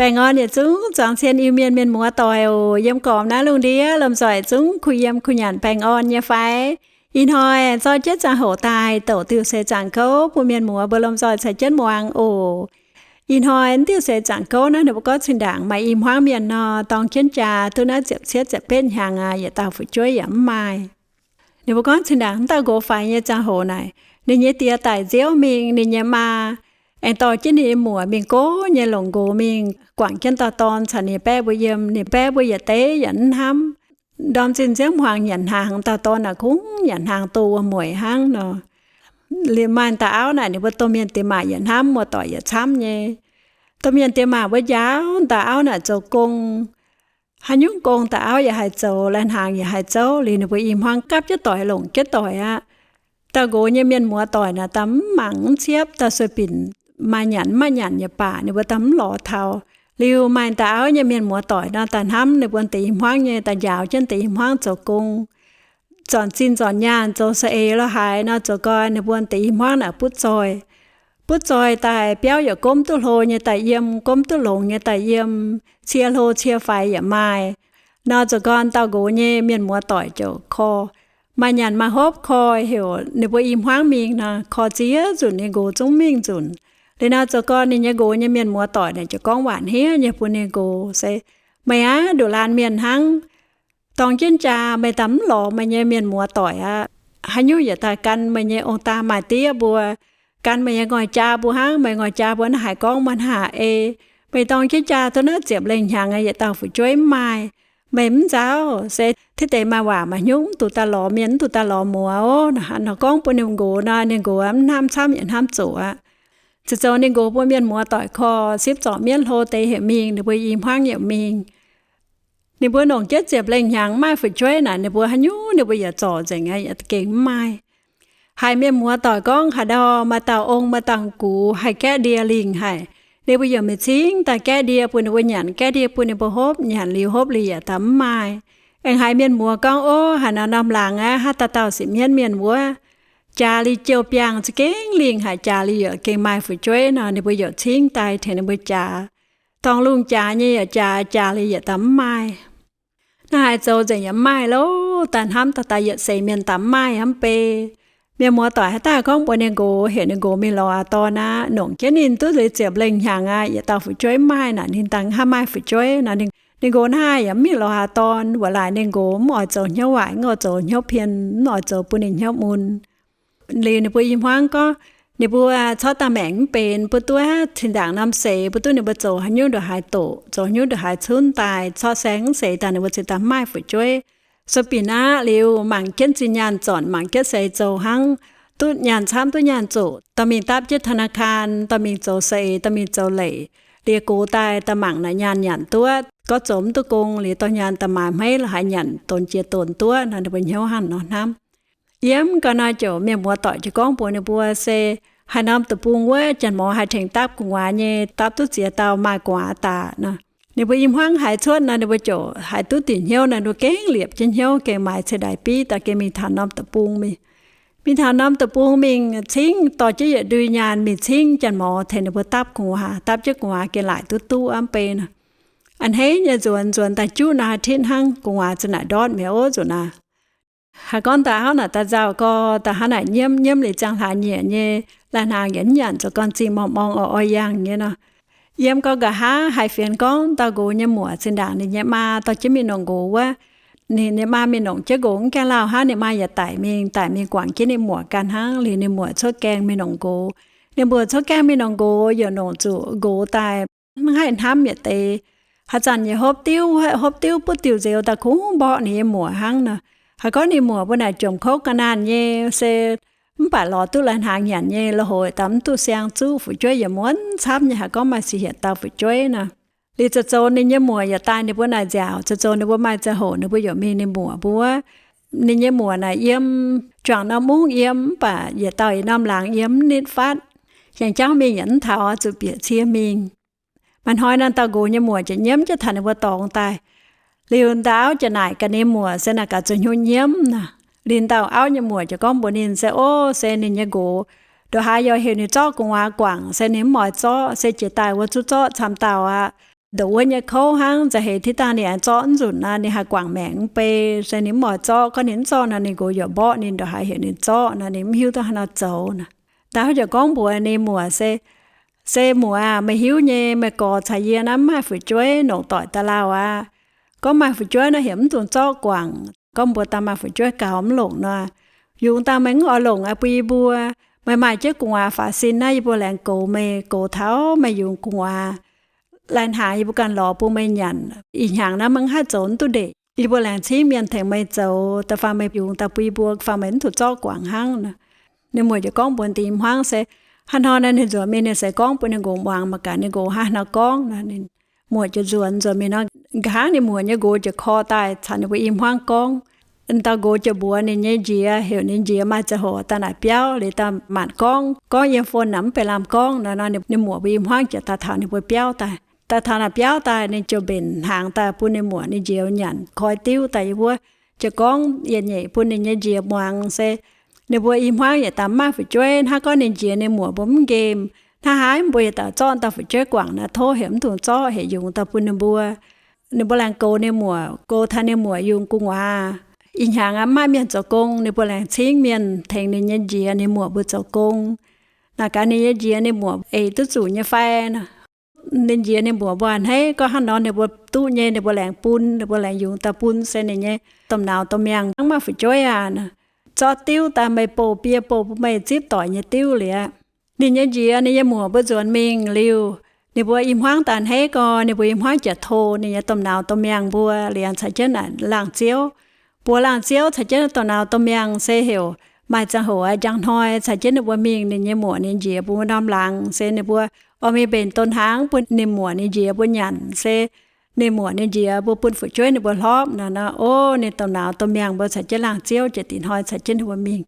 Baengh orn yietc zungv zuangx cien Iu-Mienh mienh muoz doic oc. Yiem gormx naaiv lungh ndiev lomh nzoih zungv kuh yiem kuh nyanc baengh orn nyei fai? Ih hnoi zorqv jienv ziangh hoc daaih douc diuh seix zaangc gouv bun mienh muoz mbuo lomh nzoih caux jienv muangx oc. Ih hnoi diuh seix zaangc gouv naaiv ninh mbuo gorngv zinh ndaangc maaih i hmuangv mienh nor, dorng jienv jaa duqv naaiv ziepc cietv ziepc betv hnyangx aqv, yietc dauh fu'jueiv yaac mv maaih. Ninh mbuo gorngv zinh ndaangc wuov dauh nqox faix nyei ziangh hoc naaic, ninh nyei die daic nziouv mingh, ninh nyei maa aengx dorh jienv ninh nyei muoc mingh gov nyei longc nqox mingh guangc jienv dauh dorn caux ninh baeqv mbuo yiem. Ninh baeqv mbuo yietc deix yaac mv hnamv. Ndorm zinh nziouv hmuangx nyanc hnaangx, dauh dorn naaic kungx nyanc hnaangx doh wuom-mueic hnangv nor. Liuz maaih dauh auv naaic ninh mbuo domh mienh diex maac yietc hnamv, muoz-doic yietc camv nyei. Domh mienh diex maac mbuo njaaux dauh auv naaic zoux gong. Haaix nyungc gong dauh auv yaac haih zoux, lai-hnaangx yaac haih zouv. Liuz ninh mbuo i hmuangv gapv jienv doic longc jienv doic aqv. Dauh nqox nyei mienh muoz doic naaic daaih mv mangc mv ciepv, daaih sueih binc maaih nyanc mv maaih nyanc nyei baac ninh mbuo daaih mv lorz taux. Liuz maaih dauh auv nyei mienh muoz doic nor daaih hnamv ninh mbuo deix i hmuangv nyei, daaih njaaux jienv deix i hmuangv zoux gong, zornc zinh zornc nyaanh, zoux saeng-eix lorz haaix nor, zoux gau ninh mbuo deix i hmuangv naaic butv zoih. Butv zoih daaih biauv yaac gomv duqv hlo nyei daaih yiem, gomv duqv longx nyei daaih yiem, cie hlo cie faix yaac maaih. Nor zoux gau dauh nqox nyei mienh muoz doic ziouc korv, maaih nyanc maaih hopv korv heuc ninh mbuo i hmuangv mingh nor, korv ziex nzunc ninh nqox zungv mingh nzunc. Liuz nor zoux gau ninh nyei nqox nyei mienh muoz doic naaic ziouc gorngv waac hniev nyei bun ninh nqox se, meih aqv, nduqc laanh mienh hnangv. Dorng jienv jaa meih daaih mv lorz meih nyei mienh muoz doic aqv. Haaix nyungc yietc daaih gan meih nyei ong-daa maaih-diev mbuo, gan meih nyei ngoi-jaa mbuo hnangv. Meih ngoi-jaa mbuo naaiv haiz gorngv maaih hnangv haaix ei, meih dorng jienv jaa duqv naaiv ziepc lengh hnyangx aqv, yietc dauh fu'jueiv mv maaih. Meih mv nzauh se tiv deix maaih waac maaih hnyouv mv duqv daaih lorz mienh, mv duqv daaih lorz muoz oc. Nor gorngv bun ninh nqox nor, ninh nqox mv hnamv camv yaac hnamv zoqc aqv. Ziouc zoux ninh nqox mbuo mienh muoz doic korv sipv zorc mienv hlo deix heuc mingh, ninh mbuo i hmuangv yaac mingh. Ninh mbuo longc jienv ziepc lengh hnyangx mv maaih fu'jueiv naaic, ninh mbuo haaix nyungc ninh mbuo yaac zorc nzengc aqv, yaac gengh mv maaih. Haiz mienh muoz doic gorngv haaix ndau maaih dauh ong maaih dauh gux haih gaeqv ndie lingh haic, ninh mbuo yaac mingh cingv daaih gaeqv ndie bun ninh mbuo nyanc, gaeqv ndie bun ninh mbuo hopv, nyanc liuz hopv liuz yaac daaih mv maaih. Aengx haiz mienh muoz gorngv, ov, haaix norm norm laangz aqv, haaix dauh dauh sipv mienv mienh wuov, jaax liuz jouh biangh za'gengh lingh haic, jaax liuz yaac gengh maaih fu'jueiv nor, ninh mbuo yaac cingv daaih tengx ninh mbuo jaax. Dorngh lungh jaax nyei yaac jaax, jaax liuz yietc daaih mv maaih. Naaiv haaix zoux nzengc yaac mv maaih loh. Daaih hnamv daaih daaih yietc seix mienh daaih mv maaih hnamv bei. Mienh muoz doic haaix dauh gorngv mbuox ninh nqox, heuc ninh nqox mingh lorz aa dorn aqv. Nongc jienv ninh duqv liuz ziepc lengh hnyangx aqv, yietc dauh fu'jueiv mv maaih naaic, ninh daaih hnangv maaih fu'jueiv nor, ninh nqox naaiv yaac mv mingh lorz aa dorn. Weic laaix ninh nqox mv oix zoux hnyouv waaic, mv oix zoux hnyouv pien, mv oix zoux bun ninh hnyouv mun. Liuz ninh mbuo i hmuangv gorngv, ninh mbuo corc daaih maengc mv benx, mbuo duqv zinh ndaangc norm seix, mbuo duqv ninh mbuo zoux haaix nyungc ndongc haaix doqc, zoux haaix nyungc ndongc haaix cunv daaih, corc saeng mv seix daaih ninh mbuo cingx daaih mv maaih fu'jueiv. Sueih binc aqv. Liuz mangc jienv zinh nyaanh zornc, mangc jienv seix zoux hnangv, duqv nyaanh camv duqv nyaanh zoqc, dorh mingh dapv jienv ธนาคาร, dorh mingh zoux saeng-eix, dorh mingh zoux leic. Liuz gox daaih daaih mangc naaic nyaanh nyanc duqv, gorngv zoux mv duqv gong, liuz dorh nyaanh daaih maaiz hmeiv la'haaix nyanc donx jiex donx duqv nor, ninh mbuo hnyouv hnangv nor hnamv. Yiem gau nor ziouc mienh muoz doic ziouc gorngv mbuox ninh mbuo se, haaix norm deic-bung wuov janx-mor haih tengx dapv gu'nguaaz nyei, dapv duqv ziex dauh maaih gu'nguaaz daaih nor. Ninh mbuo i hmuangv haiz cuotv nor, ninh mbuo ziouc haiz duqv dingc hnyouv nor, ninh mbuo gengh liepc jienv hnyouv gengh maaiz ceix ndaaih biv daaih gengh mingh taux norm deic-bung mingh. Mingh taux norm deic-bung mingh cingv dorh jienv yietc ndui nyaanh mingh cingv janx-mor tengx ninh mbuo dapv gu'nguaaz, dapv jienv gu'nguaaz gengh laaic duqv duqv aqv mv bei nor. A'hneiv nyei nzuonx, nzuonx daaih juqv naaiv aa tin hnangv, gu'nguaaz za'naaic ndortv mi'aqv ov, nzuqc naaic. Haaix gorngv daaih hnangv naaic daaih nzauh gau, daaih hnangv naaic nyiemv, nyiemv liuz ziangh hlaax nyieqc nyei, lai-hnaangx yaac mv nyanc, zoux gorn zingh morngh-morngh oix oix yangh nyei nor. Yiem gau nqa'haav haiz fienx gorngv dauh nqox nyei muoc zinh ndaangc ninh nyei maa dorh jienv mingh nongc nqox wuov, ninh nyei maa mingh nongc jienv nqox mv gaengh lauh hnangv, ninh maa yaac daic mingh, daic mingh guangc jienv ninh muoc ganh hnangv. Liuz ninh muoc cuotv gaengh mingh nongc nqox. Ninh muoc cuotv gaengh mingh nongc nqox yaac nongc zuqc nqox daaih mv haih hnamv yietc deix. Haaix zanc yaac hopv diuv, hopv diuv butv diuh nzeux daaih kungx mborqv ninh nyei muoc hnangv nor. Haaix gorngv ninh muoc mbuo naaic jomc kouv ga'naanh nyei se mv baac lorz duqv lai-hnaangx nyanc nyei, loz-hoz daaih mv duqv siang zuqv, fu'jueiv yaac muonz camv nyei, haaix gorngv maaih ziex hietc dauh fu'jueiv nor. Liuz zoux zoux ninh nyei muoc yaac daaih ninh mbuo naaic nziaauc, zoux zoux ninh mbuo maaih ziangh hoc ninh mbuo yaac mingh ninh muoc mbuo wuov. Ninh nyei muoc naaic yiem juangc norm mungv yiem, mv baac yietc dauh yietc norm laangz yiem, mv nitv fatv. Hiaangx jauv mingh yaac mv taux, zuqc bieqc cie mingh. Maaih hnoi naaic dauh nqox nyei muoc ziouc nyiemv jienv taux ninh mbuo dorngx daaih. Liuz dauh auv ziouc naaic gaax ninh muoc se naaic gaax zuqc hnyouv nyiemv nor. Liuz dauh auv nyei muoc ziouc gorngv mbuox ninh se, ov, se ninh nyei nqox ndongc haaix yaac heuc ninh zorqv gu'nguaaz guangc, se ninh mv oix zorqv, se jiex daaih wuov zuqc zorqv camv dauh aqv. ndongc wuov nyei kouv hnangv, nza'heix tiv dangh ninh aengx zorqv mv nzunc nor, ninh haih guangc maengc mv bei. Se ninh mv oix zorqv, gorngv ninh mv zorqv nor, ninh nqox yaac mborqv ninh, ndongc haaix heuc ninh zorqv nor, ninh mv hiuv duqv haaix nor zoux nor. Daaih haaix ziouc gorngv mbuox ninh muoc se, Se muoc aac, meih hiuv nyei, meih gorx caux yie naaiv mv maaih fu'jueiv, longc doic daaih lauh aqv. Gorngv maaih fu'jueiv nor, heuc mv dungx zorqv guangc. Gorngv mbuox daaih maaih fu'jueiv gaux mv longc nor, yungz daaih meih mv oix longc aqv, bun yie mbuo. Meih maaih jienv gu'nguaaz faaux sin naaiv, yie mbuo laengz goux meih, goux taux meih yungz gu'nguaaz lai-hnaangx, yie mbuo ganh lorz bun meih nyanc. Ih hnyangx naaiv meih mv haih zoux mv duqv ndeic, yie mbuo laengz cingv mienh tengx meih zoux, da'faanh meih yungz daaih bun yie mbuo, faanh meih mv zuqc zorqv guangc hnangv nor. Ninh muoc ziouc gorngv mbuox deix i hmuangv se, haaix nor naaiv ninh nzuonx mingh, ninh se gorngv bun ninh nqox muangx, mangc gaax ninh nqox haaix nor gorngv nor. Ninh muoc ziouc nzuonx, nzuonx mingh nor, nqa'haav ninh muoc nyei nqox ziouc korv daaih caux ninh mbuo i hmuangv gorngv. Dauh nqox ziouc mbuox ninh nyei njiex, heuc ninh njiex maaih ziangh hoc daaih naaic biauv liuz daaih maanc gorngv, gorngv yiem phone naaic mv benx lamh gorngv nor. Nor ninh muoc mbuo i hmuangv ziouc daaih taux ninh mbuo biauv daaih. Daaih taux naaic biauv daaih, ninh ziouc mbenc hnaangx daaih bun ninh muoc ninh njiex nyanc, koi diuv daaih yiem wuov. Ziouc gorngv yietc nyeic bun ninh nyei njiex muangx se, ninh mbuo i hmuangv yietc daaih mv maaih fu'jueiv, hnangv gorngv ninh njiex ninh muoc mbuo mv nqemh. Hnangv haaix mbuo yietc daaih zorqv dauh fu'jueiv guangc naaic, tov heuc mv dungx zorqv, heuc yungz daaih bun ninh mbuo. Ninh mbuo laengz goux ninh muoc, goux taux ninh muoc yungz gu'nguaaz. Ih hnyangx aqv, mv maaih mienh zoux gong, ninh mbuo laengz cingv mienh tengx ninh nyei njiex ninh muoc mbuo zoux gong. Naaic gaax ninh nyei njiex ninh muoc eix duqv zuqc nyei fai nor. Ninh njiex ninh muoc mbuo a'hneiv gorngv hnangv nor, ninh mbuo duqv nyei ninh mbuo laengz bun, ninh mbuo laengz yungz daaih bun, se ninh nyei domh nauz domh miangh hnangv maaih fu'jueiv aac nor. Zorqv diuv daaih, meih bouh biei bouh bun meih zipv doic nyei diuv liuz aqv. Ninh nyei njiex ninh nyei muoc mbuo nzuonx mingh liuz, ninh mbuo i hmuangv daaih a'hneiv gau, ninh mbuo i hmuangv ziouc tov ninh nyei domh nauz domh miangh mbuo liuz caux jienv naaic laangh ziouv. Mbuox laangh ziouv caux jienv domh nauz domh miangh se heuc maaih ziangh hoc aqv, njang hnoi caux jienv ninh mbuo mingh ninh nyei muoc ninh njiex mbuo norm laangz, se ninh mbuo oix mingh mbenc don hnaangx bun ninh muoc ninh njiex mbuo nyanc, se ninh muoc ninh njiex mbuo bun fu'jueiv ninh mbuo hlorpv nor. Nor, o, ninh domh nauz domh miangh mbuo caux jienv laangh ziouv ziouc dingc hnoi caux jienv ninh mbuo mingh.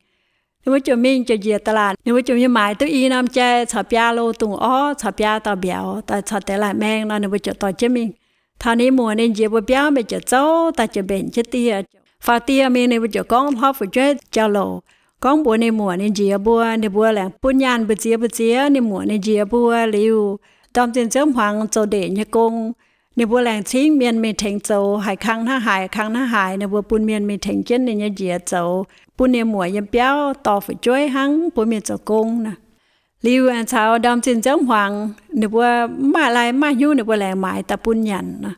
Ninh mbuo ziouc mingh ziouc njiec da'laatc, ninh mbuo ziouc mingh maaiz duqv i norm jai caux biaa lo dungz orv caux biaa dauh mbiauz daaih caux deix laanh maeng nor, ninh mbuo ziouc dorh jienv mingh. Taux ninh muoc ninh njiex mbuo biauv mingh ziouc zouv daaih ziouc mbenc jienv dieh. Faaux dieh mingh ninh mbuo ziouc gorngv hlorpv fu'jueiv jauv-louc, gorngv mbuox ninh muoc ninh njiex mbuo, ninh mbuo laengz bun nyaanh mbu'ziex mbu'ziex ninh muoc ninh njiex mbuo liuz, ndorm zinh nziouv hmuangx zoux ndeic nyei gong. Ninh mbuo laengz cingv mienh mingh tengx zoux, haaix kang hnangv haaix, kang hnangv haaix, ninh mbuo bun mienh mingh tengx jienv ninh nyei njiex zoux, bun ninh muoc yiem biauv dorh fu'jueiv hnangv, bun mienh zoux gong nor. Liuz aengx caux ndorm zinh nziouv hmuangx ninh mbuo mv maaih lai mv maaih hnyouv, ninh mbuo laengz maaiz daaih bun nyanc nor.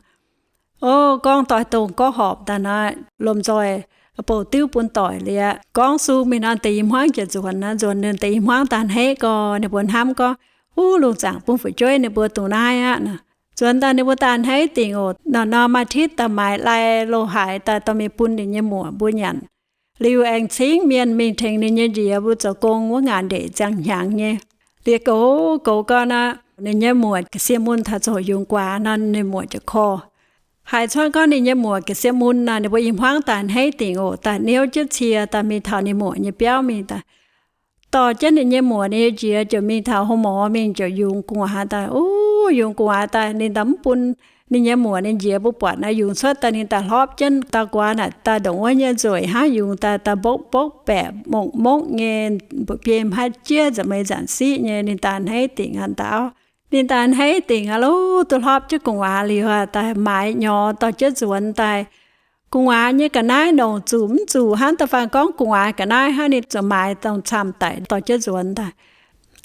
O, gorngv doix dongh gorngv horpc daaih nor, lomh nzoih bouh diuv bun doic liuz, gorngv sung mingh nor, deix i hmuangv ziouc nzuonx nor. Nzuonx ninh deix i hmuangv daaih a'hneiv gau, ninh mbuo hnamv gorngv, Uv, lungh zaangc bun fu'jueiv ninh mbuo dungx naaiv aqv nor. Nzuonx daaih ninh mbuo daaih a'hneiv dingc oc. Norm-norm maaih titv daaih maaiz lai lo haaix daaih dorh mingh bun ninh nyei muoc mbuo nyanc. Liuz aengx cingv mienh mingh tengx ninh nyei njiex mbuo zoux gong wuov ngaanc ndeic ziangh hnyangx nyei. Liuz goux goux gau nor, ninh nyei muoc ga'sie mun taux zoux yungz guaax nor, ninh muoc ziouc korv. Haaix cuotv gorngv ninh nyei muoc ga'sie mun nor, ninh mbuo i hmuangv daaih a'hneiv dingc oc, daaih niouv jienv cie daaih mingh taux ninh muoc nyei biauv mingh daaih. Dorh jienv ninh nyei muoc ninh nyei njiex ziouc mingh taux โรงหมอ mingh ziouc yungz gu'nguaaz daaih. Uv, yungz gu'nguaaz daaih ninh daaih mv bun ninh nyei muoc ninh njiex mbuo buatc nor, yungz cuotv daaih ninh daaih hlorpv jienv dauh guaax naaic daaih ndongc wuov nyei nzueic hnangv, yungz daaih daaih mbopv mbopv baeqc mongc mongv nyei, mba'biei maiv jiex nza'hmien nzanc siqv nyei. Ninh daaih a'hneiv dingc aqv ndaauv. Ninh daaih a'hneiv dingc aqv lo, duqv hlorpv jienv gu'nguaaz liuz daaih maaiz nyorx dorh jienv nzuonx daaih. Gu'nguaaz nyei ga'naaiv nongc zuqc mv zuqc hnangv, da'faanh gorngv gu'nguaaz ga'naaiv hnangv, ninh zuqc maaiz dongh camv daic dorh jienv nzuonx daaih.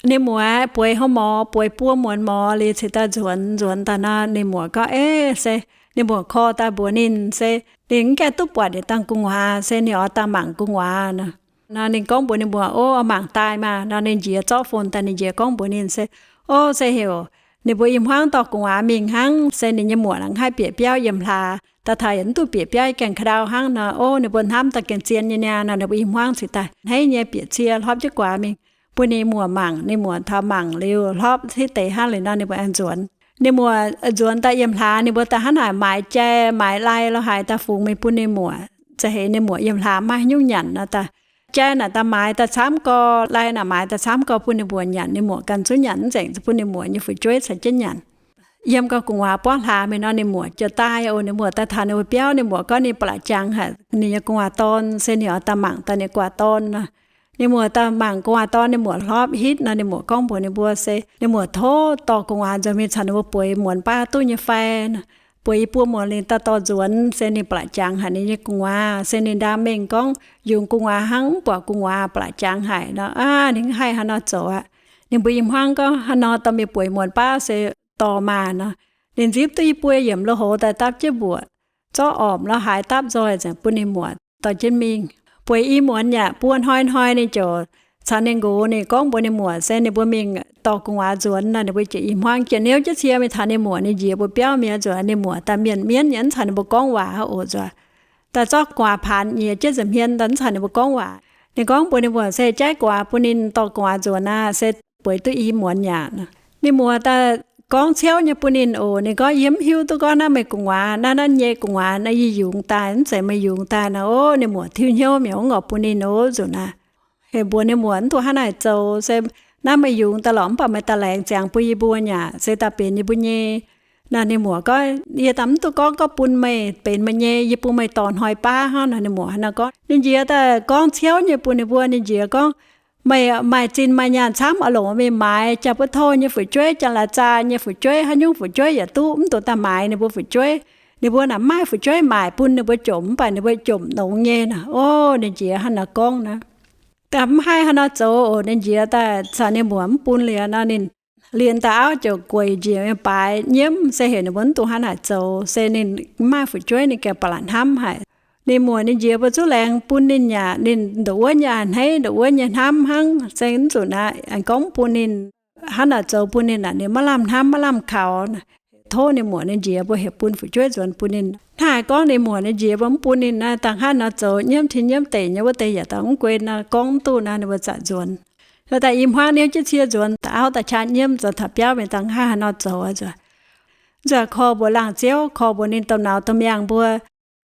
Ninh muoc bueix โรงหมอ, bueix buo muonz หมอ liuz cingx daaih nzuonx. Nzuonx daaih nor, ninh muoc gorngv, Eix, se, ninh muoc korv daaih mbuox ninh se ninh mv gaengh duqv buatc yietc dangh gu'nguaaz, se ninh oix daaih mangc gu'nguaaz nor. Nor ninh gorngv mbuox ninh muoc, Ov, oix mangc daaih maah. Nor ninh njiex zorqv phone daaih, ninh njiex gorngv mbuox ninh se, Ov, se heuc ninh mbuo i hmuangv dorh gu'nguaaz mingh hnangv, se ninh nyei muoc la'haih bieqc biauv yiem hlaax. Daaih taux yietc mv duqv bieqc biauv, gaengh ka'ndau hnangv nor. Ov, ninh mbuo hnamv daaih gengh zien nyei niaa nor, ninh mbuo i hmuangv cingx daaih a'hneiv nyei bieqc cie hlorpv jienv guaax mingh bun ninh muoc mangc. Ninh muoc taux mangc liuz hlorpv hitv deix hnangv liuz nor, ninh mbuo aengx nzuonx. Ninh muoc nzuonx daaih yiem hlaax, ninh mbuo daaih hnangv naaic maaiz jai maaiz lai lo haaix daaih fungx mingh bun ninh muoc. Za'heix ninh muoc yiem hlaax maiv nyungc nyanc nor, daaih jai naaic daaih maaiz daaih camv gau, lai naaic maaiz daaih camv gau bun ninh muoc nyanc. Ninh muoc ganh zungv nyanc mv nzengc, bun ninh muoc nyei fu'jueiv caux jienv nyanc. Yiem gau gu'nguaaz buangv hlaax mingh nor, ninh muoc ziouc daaih oc. Ninh muoc daaih taux ninh mbuo biauv, ninh muoc gorngv ninh ba'laqc jangx haic ninh nyei gu'nguaaz dorn, se ninh oix daaih mangc daaih ninh gu'nguaaz dorn nor. Ninh muoc daaih mangc gu'nguaaz dorn, ninh muoc hlopv hitv nor, ninh muoc gorngv mbuox ninh mbuo se ninh muoc tov dorh gu'nguaaz nzuonx mingh caux ninh mbuo bueix muonz baav duqv nyei fai. Bueix i buo muonz liuz daaih dorh nzuonx, se ninh ba'laqc jangx haic ninh nyei gu'nguaaz, se ninh ndaam mengh gorngv yungz gu'nguaaz hnangv, mv buatc gu'nguaaz, ba'laqc jangx haic nor. Aav, ninh mv haih haaix nor zoux aqv. Ninh mbuo i hmuangv gorngv haaix nor dorh mingh bueix muonz baav se dorh maah nor. Ninh nzipv duqv i buo yiemc lui-houx daaih dapv jienv mbuoqc, zorqv ormc lorz haaix dapv nzoih nzengc bun ninh muoc dorh jienv mingh. Bueix i muonz yaac buo hnoi-hnoi ninh ziouc caux ninh nqox, ninh gorngv mbuox ninh muoc se ninh mbuo mingh dorh gu'nguaaz nzuonx nor, ninh mbuo ziouc i hmuangv jienv niouv jienv cie mingh taux ninh muoc ninh njiec mbuo biauv mi'aqv. Nzuonx ninh muoc daaih mienh mienv nyei, mv caux ninh mbuo gorngv waac oc. Nzuonx daaih zorqv gu'nguaaz paanx nyiex jienv nza'hmien daaih, mv caux ninh mbuo gorngv waac. Ninh gorngv mbuox ninh muoc se jaiv gu'nguaaz bun ninh dorh gu'nguaaz nzuonx aqv, se bueix duqv i muonz yaac. Ninh muoc daaih gorngv ciouv nyei bun ninh oc. Ninh gorngv, yie mv hiuv duqv gorngv naaiv meih gu'nguaaz, naaiv naaiv nyei gu'nguaaz naaiv yie yungz daaih, mv zeiz meih yungz daaih nor. Ov, ninh muoc tiuv hnyouv mi'aqv, mv oix bun ninh oc. Nzuonx naaiv heuc mbuox ninh muoc, mv duqv hnangv naaic zoux, se naaiv meih yungz daaih lorqc, mv baac meih daaih laengz ziangx bun yie mbuo nyei aqv, se daaih benx yie mbuo nyei. Naaic ninh muoc gorngv, yie daaih mv duqv gorngv, gorngv bun meih benx meih nyei, yie bun meih dorh hnoi baav hnangv nor. Ninh muoc hnangv naaiv gorngv, ninh njiec daaih gorngv ciouv nyei bun ninh mbuo. Ninh njiec gorngv, meih maaih zinh maaih nyaanh camv oix longc mingh maaiz jaa-bou-torh nyei fu'jueiv, janx-la'zaa nyei fu'jueiv, haaix nyungc fu'jueiv yaac duqv, mv dungx daaih maaiz ninh mbuo fu'jueiv. Ninh mbuo naaic mv maaih fu'jueiv maaic bun ninh mbuo jomc, mv baac ninh mbuo jomc longx nyei nor. Ov, ninh njiec hnangv naaiv gorngv nor. Daaih mv haih haaix nor zoux oc. Ninh njiec daaih caux ninh muoc mv bun liuz nor, ninh liemh daaih auv ziouc gueic njiec mingh baaix nyiemv, se heuc ninh mbuo mv dungx hnangv naaic zoux, se ninh mv maaih fu'jueiv ninh gengh ba'laqc hnamv haic. Ninh muoc ninh njiec mbuo zuqc laengz bun ninh yaac, ninh ndongc wuov nyei a'hneiv, ndongc wuov nyei hnamv hnangv, se mv zuqc naaic aengx gorngv mv bun ninh. Hnangv naaic zoux bun ninh naaic, ninh maiv lamh hnamv maiv lamh kaux. Tov ninh muoc ninh njiec mbuo heuc bun fu'jueiv nzuonx bun ninh. Hnangv haaix gorngv ninh muoc ninh njiec mbuo mv bun ninh naaic, dangh hnangv nor zoux nyiemv tin nyiemv deic nyei wuov deix yaac daaih mv guei nor, gorngv mv duqv nor, ninh mbuo zaqc nzuonx. Daaih i hmuangv niouv jienv cie nzuonx, da'auv daaih qaqv nyiemv nzuonx taux biauv mingh, dangh hnangv haaix nor zoux aqv. Nzuonx korv mbuox laangh ziouv, korv mbuox ninh domh nauz domh miangh mbuo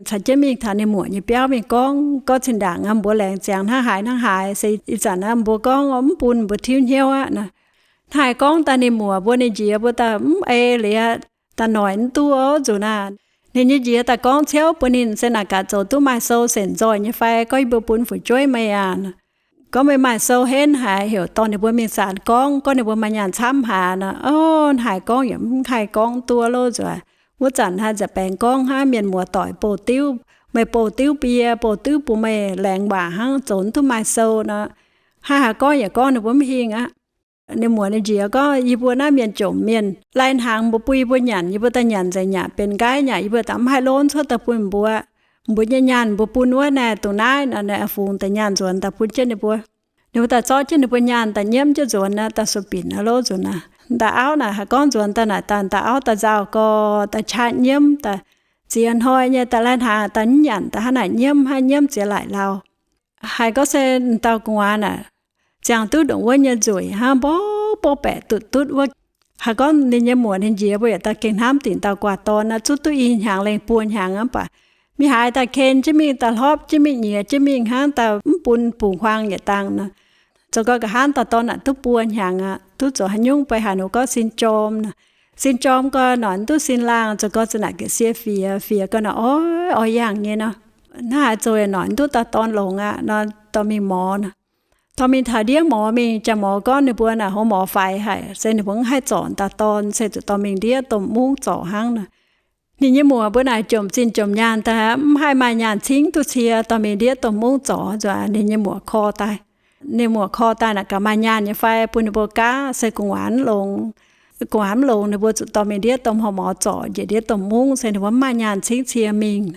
caux jienv mingh taux ninh muoc nyei biauv mingh gorngv, gorngv zinh ndaangc aqv, mbuo laengz ziangx hnangv haaix hnangv haaix, se ih zanc aqv mbuo gorngv mv bun, mbuo tiuv hnyouv aqv nor. Hnangv haaix gorngv daaih ninh muoc mbuo ninh njiec mbuo daaih mv ei liuz, daaih noic mv duqv oc. Nzuqc naaic ninh nyei njiec daaih gorngv ciouv bun ninh se naaic gaax zoux duqv maaih sou senc nzoih nyei fai, gorngv yie mbuo bun fu'jueiv meih aqv. Gorngv meih maaih sou henv haic, heuc dorh ninh mbuo mingh zanc gorngv, gorngv ninh mbuo maaih nyaanh camv haic nor. Ov, hnangv haaix gorngv yaac mv haih gorngv duqv loh nzuqc. Wuov zanc hnangv nza'baengx gorngv hnangv mienh muoz doic bouh diuv, meih bouh diuv bie, bouh diuv bun meih laengz waac hnangv, zoux mv duqv maaih sou nor. Hnangv haaix gorngv yaac gorngv ninh mbuo mv hingh aqv. Ninh muoc ninh njiec gorngv, yie mbuo naaiv mienh jomc mienh, lai-hnaangx mbuo bun yie mbuo nyanc, yie mbuo daaih nyanc nzengc, nyanc benx nqaiv, nyanc yie mbuo daaih mv haih lov cuotv daaih bun mbuo. Mbuo nyei nyaanh mbuo bun wuov naaic dongh naaiv nor, naaiv fungx deix nyaanh nzuonx daaih bun jienv ninh mbuo. Ninh mbuo daaih zorqv jienv ninh mbuo nyaanh daaih nyiemv jienv nzuonx naaic, daaih sueih binc aqv loh nzuqc naaic. Da'auv naaic haaix gorngv nzuonx daaih naaic, daaih da'auv daaih nzauh gorx, daaih qaqv nyiemv, daaih ziex hnoi nyei, daaih lai-hnaangx daaih mv nyanc, daaih hnangv naaic nyiemv, hnangv nyiemv ziex laaic lauh. Haiz gorngv se dauh gu'nguaaz naaic, ziangh duqv ndongc wuov nyei nzueic hnangv, mborqv mborqv baeqc dutv dutv wuov. Haiz gorngv ninh nyei muoc ninh njiec mbuo yaac daaih gengh hnamv dingc dauh guaax dorn naaic, zuqv duqv i hnyangx lengh buo hnyangx aqv baac, mingh haaix daaih ken jienv mingh, daaih hlopv jienv mingh, nyiex jienv mingh hnangv, daaih mv bun bungx huaang yietc dangh nor. Zoux gau nqa'haav dauh dorn naaic duqv buo hnyangx aqv, duqv zoux haaix nyungc, beiv haaix nor gorngv sin jorm nor. Sin jorm gau, noic mv duqv sin laangh, zoux gau za'naaic ga'sie fiex, fiex gau naaic oix oix yangh nyei nor. Hnangv haaix zoux yaac noic mv duqv dauh dorn longx aqv nor, dorh mingh morz nor. Dorh mingh taux ndiev morz mingh, jaa-morz gorngv ninh mbuo naaic hoz morz faix haic, se ninh mbuo mv haih zorc dauh dorn, se zuqc dorh mingh ndiev domh mungv zorc hnangv nor. Ninh nyei muoc mbuo naaic jomc zinh jomc nyaanh daaih, mv haih maaih nyaanh cingv duqv cie, dorh mingh ndiev domh mungv zorc nzuqc. Ninh nyei muoc kor daaih. Ninh muoc kor daaih naaic gaax maaih nyaanh nyei fai bun ninh mbuo gaav, se gu'nguaaz mv longx. Gu'nguaaz mv longx ninh mbuo zuqc dorh mingh ndiev domh hoz morz zorc, njiec ndiev domh mungv, se ninh mbuo mv maaih nyaanh cingv cie mingh.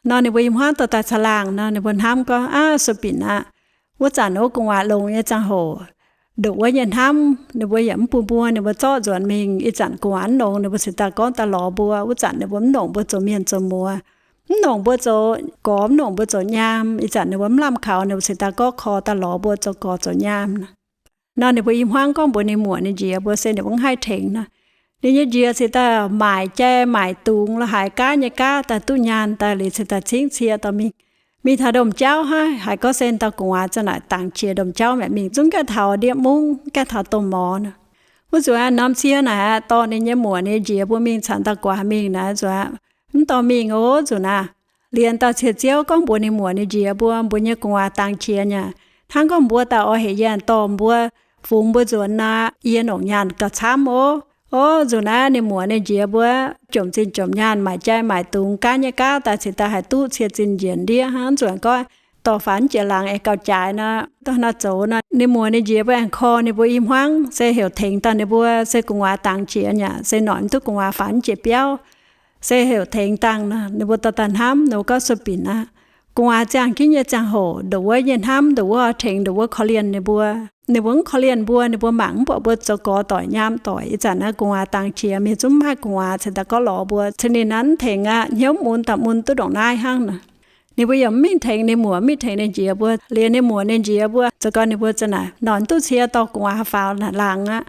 Nor ninh mbuo i hmuangv dorh daaih caangh laangh nor, ninh mbuo hnamv gorngv, aav, sueih binc aqv. Wuov zanc wuov gu'nguaaz longx nyei ziangh hoc, ndongc wuov nyei hnamv ninh mbuo yaac mv bun mbuo, ninh mbuo zorqv nzuonx mingh. Ih zanc gu'nguaaz mv longx ninh mbuo cingx daaih gorngv daaih lorz mbuo. Wuov zanc ninh mbuo mv longc mbuo zoux mienh zoux muoz, mv longc mbuo zoux gorx, mv longc mbuo zoux nyaam. Ih zanc ninh mbuo mv lamh kaux, ninh mbuo cingx daaih gorngv kor daaih lorz mbuo zoux gorx zoux nyaam nor. Nor ninh mbuo i hmuangv gorngv mbuox ninh muoc ninh njiec mbuo se ninh mbuo mv haih tengx nor. Ninh nyei njiec cingx daaih maaic jai maaic dungz la'haaix gaav nyei gaav daaih duqv nyaanh daaih liuz cingx daaih cingv cie dorh mingh. Mingh taux domh jauv hnangv, haiz gorngv se dauh gu'nguaaz za'naaic dangx qiex domh jauv mi'aqv, mingh zungv gaengh taux ndiev mungv, gaengh taux domh morz nor. Wuov nzunc norm cie naaic dorh ninh nyei muoc ninh njiec mbuo mingh caux dauh gu'nguaaz mingh naaic nzunc mv dorh mingh oc nzunc naaic. Liemh dauh cie ziouv gorngv mbuox ninh muoc ninh njiec mbuo, mbuo nyei gu'nguaaz dangx qiex nyei aqv. Hnangv gorngv mbuo daaih oix heuc yie dorh mbuo fungx mbuo nzuonx aqv, yie nongc nyaanh gauh camv oc. Ov, nzunc naaiv ninh muoc ninh nziez mbuo jomc zinh jomc nyaanh, maaic jai maaic dungz, gaanv nyei gaanv daaih cingx daaih haih duqv cie zinh njiec ndiev hnangv. Nzuonx gorngv dorh faaux jiex laangz aengx gauh jaaix nor, dorh nor zoux nor, ninh muoc ninh nziez mbuo aengx korv ninh mbuo i hmuangv, se heuc tengx dauh ninh mbuo, se gu'nguaaz dangx jiex nyei aqv, se noic mv duqv gu'nguaaz faaux jiex biauv. Se heuc tengx dangh nor, ninh mbuo dorh daaih hnamv, ninh mbuo gorngv sueih binc aqv. Gu'nguaaz ziangh jienv nyei ziangh hoc, nduqc wuov nyei hnamv, nduqc wuov tengx, nduqc wuov korv-lienh ninh mbuo. Ninh mbuo mv korv-lienh mbuo, ninh mbuo mangc mv buatc mbuo zoux gorx doic nyaam doic. Ih zanc naaiv gu'nguaaz dangx jiex, mienh zungv mv haih gu'nguaaz, cingx daaih gorngv lorz mbuo. Cin ninh naaiv mv tengx aqv, hnyouv mun daaih mun duqv ndongc naaiv hnangv nor. Ninh mbuo yaac mv mingh tengx ninh muoc, mv mingh tengx ninh nziez mbuo. Liuz ninh muoc ninh nziez mbuo zoux gau, ninh mbuo za'naaic noic mv duqv cie dorh gu'nguaaz faaux laangz aqv.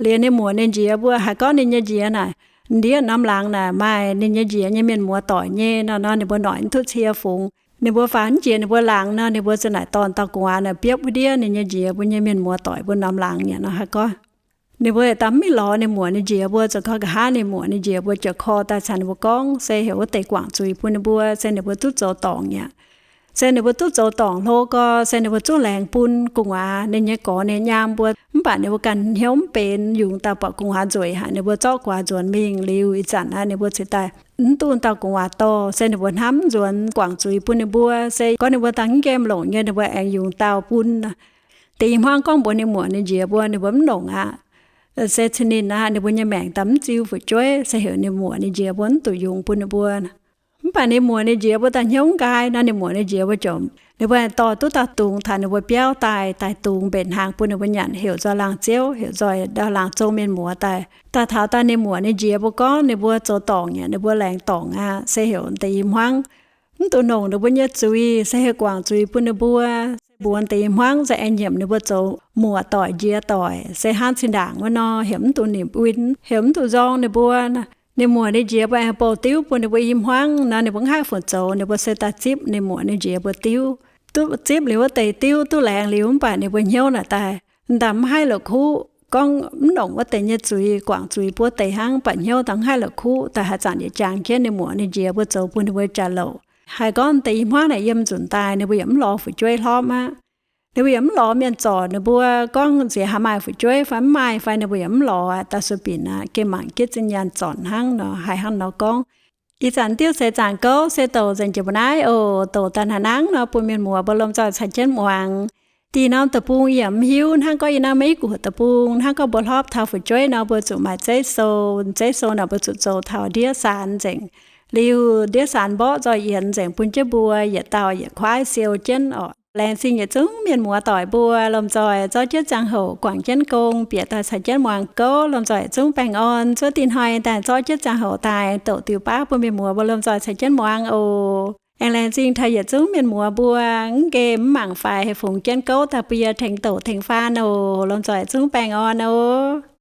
Liuz ninh muoc ninh nziez mbuo haiz gorngv ninh nyei nziez naaic, ndiev norm laangz naaic maaih ninh nyei nziez nyei mienh muoz doic nyei nor, nor ninh mbuo noic mv duqv cie fungx. Ninh mbuo faaux mv jiex ninh mbuo laangz nor, ninh mbuo za'naaic dorh dauh gu'nguaaz naaic biopv wuov ndiev ninh nyei nziez mbuo nyei mienh muoz doic mbuo norm laangz nyei nor. Haiz gorngv ninh mbuo daaih mv mingh lorz ninh muoc ninh nziez mbuo, zoux gau nqa'haav ninh muoc ninh nziez mbuo ziouc korv daaih caux ninh mbuo gorngv, se heuc wuov deix guangc zuiz bun ninh mbuo, se ninh mbuo duqv zoux dorngc nyei aqv. Se ninh mbuo duqv zoux dorngc hlo gau, se ninh mbuo zungv laengz bun gu'nguaaz ninh nyei gorx ninh nyaam mbuo. Mv baac ninh mbuo ganh hnyouv mv benx, yungz dauh buatc gu'nguaaz nzueic haic, ninh mbuo zorqv gu'nguaaz nzuonx mingh liuz, ih zanc naaiv ninh mbuo cingx daaih mv duqv dauh gu'nguaaz dorh, se ninh mbuo hnamv nzuonx guangc zuiz bun ninh mbuo. Se gorngv ninh mbuo daaih mv nqemh longc nyei, ninh mbuo aengx yungz dauh bun. Deix i hmuangv gorngv mbuox ninh muoc ninh nziez mbuo, ninh mbuo mv longc aqv. Se cin ninh aqv, ninh mbuo nyei maengc daaih mv ziux fu'jueiv, se heuc ninh muoc ninh nziez mbuo mv zuqc yungz bun ninh mbuo. Mv baac ninh muoc ninh nziez mbuo daaih hnyouv nqaai nor, ninh muoc ninh nziez mbuo ziouc, ninh mbuo dorh duqv dauh dungz taux ninh mbuo biauv daaih, daaih dungz mbenc hnaangx bun ninh mbuo nyanc, heuc nzoih laangz ziouv, heuc nzoih ndau laangz zong mienh muoz daaih. Daaih taux daaih ninh muoc ninh nziez mbuo gorngv ninh mbuo zoux dorngc nyei, ninh mbuo laengz dorngc aqv, se heuc deix i hmuangv mv zuqc nongc ninh mbuo nyei zuiz, se heuc guangc zuiz bun ninh mbuo. Mbuox deix i hmuangv se aengx nyiemc ninh mbuo zoux muoc doic nziez doic, se hnangv zinh ndaangc wuov nor, heuc mv zuqc nimc win, heuc mv zuqc nzorng ninh mbuo. Ninh muoc ninh nziez mbuo aengx bouh diuv bun ninh mbuo i hmuangv nor, ninh mbuo mv haih fungc zoux, ninh mbuo se daaih zipv ninh muoc ninh nziez mbuo diuv. Duqv zipv liuz wuov deix diuv duqv laengz liuz, mv baac ninh mbuo hnyouv naaic daaih ndaaih mv haih la'kuqv, gorngv mv nongc wuov deix nyei zuiz, guangc zuiz bun wuov deix hnangv, mv baac hnyouv daaih mv haih la'kuqv, daaih haaix zanc yietc jangx jienv ninh muoc ninh nziez mbuo zoux bun ninh mbuo jaax-louc. Haiz gorngv deix i hmuangv naaic yiem nzunc daaih ninh mbuo yaac mv lorz fu'jueiv hlorpv aqv. Ninh mbuo yaac mv lorz mienh zorc ninh mbuo gorngv nziex haih maaih fu'jueiv fai mv maaih fai, ninh mbuo yaac mv lorz aqv. Daaih sueih binc aqv, gengh mangc jienv zinh nyaanh zornc hnangv nor, haiz hnangv nor gorngv. Ih zanc diuv seix zaangc gouv se douc nzengc jiex mbuo naaiv oc. Douc daaih hnangv naaiv nor bun mienh muoz mbuo lomh nzoih caux jienv muangx. Dih norm deic-bung yaac mv hiuv, hnangv gorngv yie naaiv Meiv Guoqv deic-bung, hnangv gorngv mbuo hlorpv taux fu'jueiv nor, mbuo zuqc maaih zeiv sou. Zeiv sou naaic mbuo zuqc zoux taux ndiev saan nzengc. Liuz ndiev saan mborqv nzoih yienx nzengc bun jienv mbuo yietc dauh yietc kuaaiv siou jienv oc. Laengz zingh yietc zungv mienh muoz doic mbuo lomh nzoih zorqv jienv ziangh hoc guangc jienv gong bieqc daaih caux jienv muangx gouv. Lomh nzoih yietc zungv baengh orn zuov dih hnoi daaih zorqv jienv ziangh hoc daaih douc diuh baav bun mienh muoz mbuo lomh nzoih caux jienv muangx oc. Aengx laengz zingh taux yietc zungv mienh muoz mbuo mv nqemh mv mangc faix, haih fungx jienv gouv daaih bun yie tengx douc tengx faan oc. Lomh nzoih yietc zungv baengh orn oc.